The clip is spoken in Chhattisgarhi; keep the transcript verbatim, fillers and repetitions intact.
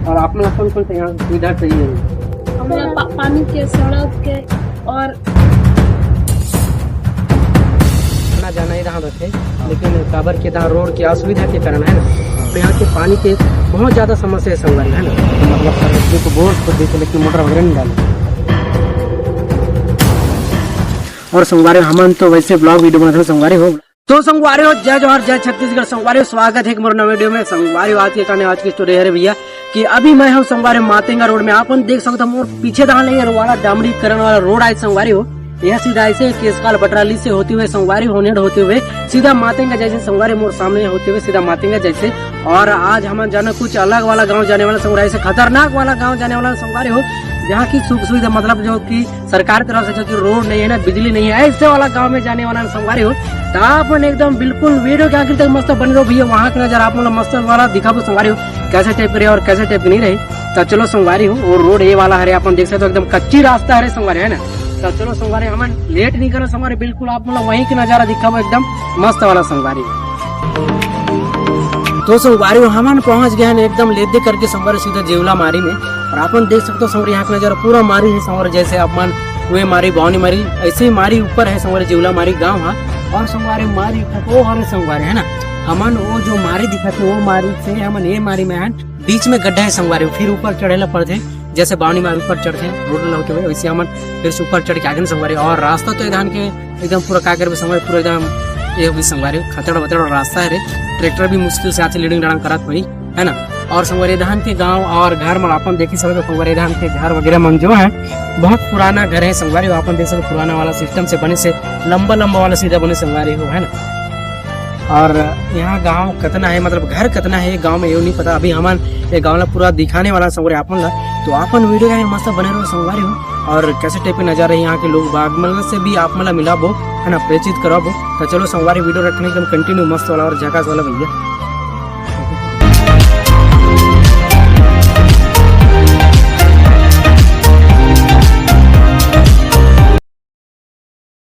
और आप लोग कौन कौन से यहाँ सुविधा चाहिए? हमरा पा-, पानी के, सड़क के और आना जाना ही रहा रखे, लेकिन काबर के यहाँ रोड की असुविधा के कारण है ना, तो यहाँ के पानी के बहुत ज्यादा समस्या है संगवारी, है ना। मतलब सर, तो बोर कर देते, लेकिन मोटर वगैरह नहीं डाले। और संगवारी, हमन तो वैसे ब्लॉग वीडियो बनाते हैं संगवारी हो। तो संगवारी हो, जय जोहार, जय छत्तीसगढ़। संगवारी हो, स्वागत है एक मोर नवे वीडियो में। संगवारी हो, आज के कहने, आज की स्टोरी है रे भैया कि अभी मैं हूँ संगवारी मातेंगा रोड में। आप मन देख सकते हो मोर पीछे धान ले वाला डामरीकरण वाला रोड आए संगवारी हो। यह सीधा ऐसे केसकाल बटराली से होते हुए संगवारी हो नेड होते हुए सीधा मातेंगा जैसे संगवारी मोर सामने होते हुए सीधा मातेंगा जैसे। और आज हम जाना कुछ अलग वाला गांव जाने वाला संगवारी, ऐसे खतरनाक वाला गांव जाने वाला संगवारी हो, जहाँ की सुख सुविधा मतलब जो कि सरकार तरफ से जो कि रोड नहीं है ना, बिजली नहीं है, ऐसे वाला गांव में जाने वाला संगवारी हो। तो आप मन एकदम बिल्कुल वीडियो के आखिर तक मस्त बने रहो भैया, वहाँ का नजारा आप मतलब मस्त वाला दिखाबो संगवारी हो, कैसे टाइप के रहे और कैसे टाइप के नहीं रहे। तो चलो संगवारी हो, और रोड ये वाला है, आप मन देख सकते हो एकदम कच्ची रास्ता है संगवारी, है ना। तो चलो संगवारी, हम लेट नहीं करो संगवारी, बिल्कुल आप मतलब वहीं का नजारा दिखाबो एकदम मस्त वाला संगवारी। तो संगवारी हो, हमन पहुंच गए हैं एकदम लेदे करके संगवारी सीधा जेवला मारी में। और आप मन देख सकते हो संगवारी, यहाँ का नजारा पूरा मारी है संगवारी, जैसे आप मन हुए मारी, बावनी मारी, ऐसे ही मारी ऊपर है संगवारी, जेवला मारी गांव है। और संगवारी मारी तक वो हरे संगवारी है ना, हमन वो जो मारी दिखत है वो मारी से हमन ये मारी में हैं, बीच में गड्ढा है संगवारी, फिर ऊपर चढ़े ला पड़थे। जैसे बावनी मारी ऊपर चढ़थे रोड ला होते हुए, वैसे हमन फिर से ऊपर चढ़ के आगे न संगवारी। और रास्ता तो ये धान के एकदम पूरा का करबे संगवारी, पूरा एकदम ये भी संगवारी खतड़ बतड़ रास्ता है रे। ट्रैक्टर भी मुश्किल से आथे, लीडिंग डाड़ांग करत पड़ी, है ना। और संगवारी धान के गांव और घर मन आप मन देखी सकते हो संगवारी धान के घर वगैरह मन जो है बहुत पुराना घर है संगवारी, आप मन देख सकते हो पुराना वाला सिस्टम से बने से लंबा लंबा वाला सीधा बने संगवारी हो, है ना। और यहाँ गांव कितना है, मतलब घर कितना है गांव में, ये नहीं पता। अभी हमन ये गांव ला पूरा दिखाने वाला संगवारी आप मन ला, तो आप मन वीडियो के मस्त बने रहो संगवारी हो। और कैसे टाइप के नजारा है यहाँ के लोग बाग मन से भी आप मन ला मिलाबो, है ना, परिचित कराबो। तो चलो संगवारी, वीडियो रखने एकदम कंटिन्यू मस्त वाला और झकास वाला भैया।